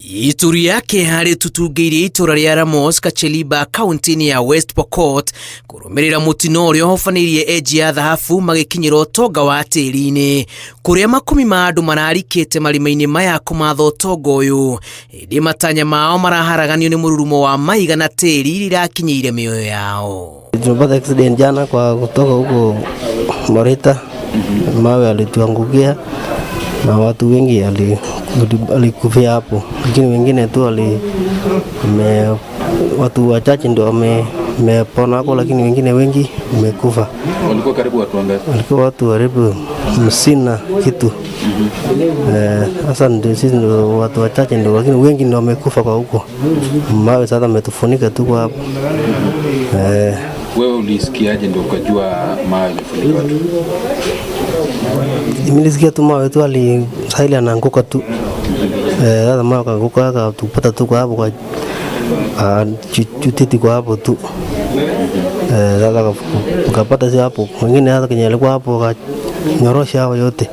Ituri yake harĩ tutungĩirie itũra rĩa Ramos Kacheliba kaunti-inĩ ya West Pokot kũrũmĩrĩra mũtino ũrĩa ũhobanĩirie enji ya thahabu magĩkinyĩra ũtonga wa tĩri-inĩ kũrĩa makũmi ma andũ mararikĩte marima-inĩ maya kũmatha ũtonga ũyũ ĩndĩ matanya mao maraharaganio nĩ mũrurumo wa maiga na tĩri iria irakinyĩire mĩoyo yao. Tumepata accident jana kwa kutoka huko Marita, mawe alituangukia na watu wengi alikufia hapo, lakini wengine tu watu wachache ndio wamepona hapo, lakini wengine wengi wamekufa. Walikuwa karibu watu wangapi? Walikuwa watu karibu 50 na kitu. Sasa ndio sisi ndio watu wachache ndio, lakini wengi ndio wamekufa kwa huko. Mawe sasa ametufunika tu kwa hapo. Wewe ulisikiaje ndio ukajua mawe imefunika watu? Nilisikia tu mawe tu sahili anaanguka tu. Sasa mawe kaanguka akatupata tu kwa hapo kwa chutiti kwa hapo tu. Sasa ukapata si hapo wengine hata kenye alikuwa hapo akanyorosha hao yote,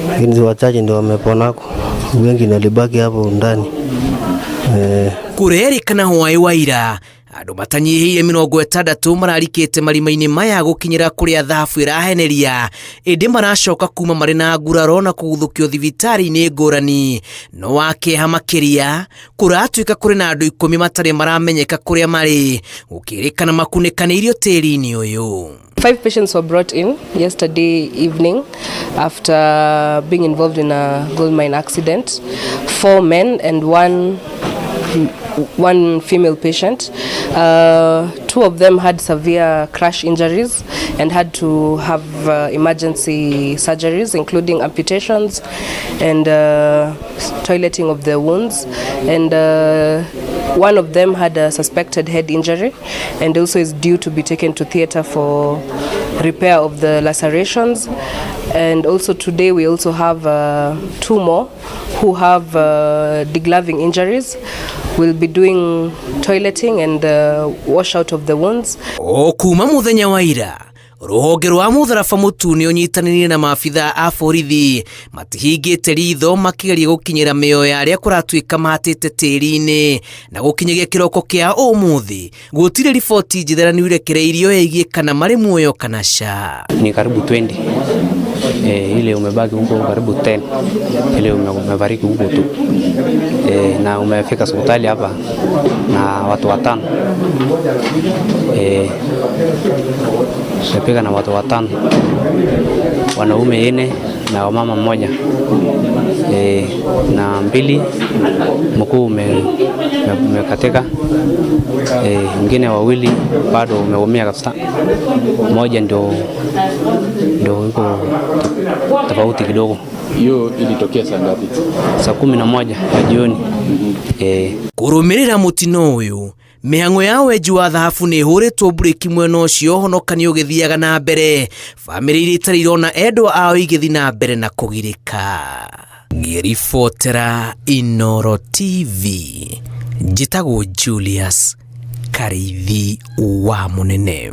lakini si wachache ndio wameponako, wengi ndio walibaki hapo ndani. Kũrerĩkana hwaĩ wa ira andũ matanyihĩire 60 mararikĩte marima-inĩ maya gũkinyĩra kũrĩa thahabu ĩraheneria ĩndĩ maracoka kuma marĩ na nguraro na kũguthũkio thibitarĩ-inĩ ngũrani no wa kĩeha makĩria kũratuĩka kũrĩ na andũ 10 matarĩ maramenyeka kũrĩa marĩ gũkĩrĩkana makunĩkanĩirio tĩri-inĩ ũyũ. 5 patients were brought in yesterday evening after being involved in a gold mine accident. 4 men and one female patient. 2 of them had severe crash injuries and had to have emergency surgeries, including amputations and toileting of the wounds. And one of them had a suspected head injury and also is due to be taken to theater for repair of the lacerations. And also today we also have 2 more who have degloving injuries. We'll be doing toileting and washout of the wounds. O kuma muthenya wa ira rũhonge rwa mũtharaba mũtune ũnyitanĩire na maabitha a borithi matihingĩte ritho makĩgeria gũkinyĩra mĩoyo ya arĩa kũratuĩka mahatĩte tĩri-inĩ na gũkinyagia kĩroko kĩa ũmũthĩ gũtirĩ riboti njitheranu irekereirio ĩgiĩ kana marĩ muoyo kana ca. Ni karibu 20. Ile umebaki huko karibu 10 ile umefariki huko tu. Na umefika hospitali hapa na watu 5. Umefika na watu 5, wanaume 4 na wamama 1. Na 2 mkuu umekatika. Wengine 2 bado umeumia kabisa. Mmoja ndio yuko tofauti kidogo. Hiyo ilitokea saa ngapi? Saa 11 ya jioni. Kũrũmĩrĩra mũtino ũyũ mĩhang'o ya wenji wa thahabu nĩ ĩhũrĩtwo mburĩki mwena ũcio ũhonokania ũgĩthiaga na mbere bamĩrĩ iria itarĩ irona endwa ao igĩthiĩ na mbere na kũgirĩka. Ngĩribotera Inooro TV njĩtagwo Julius Kariithi wa Mũnene.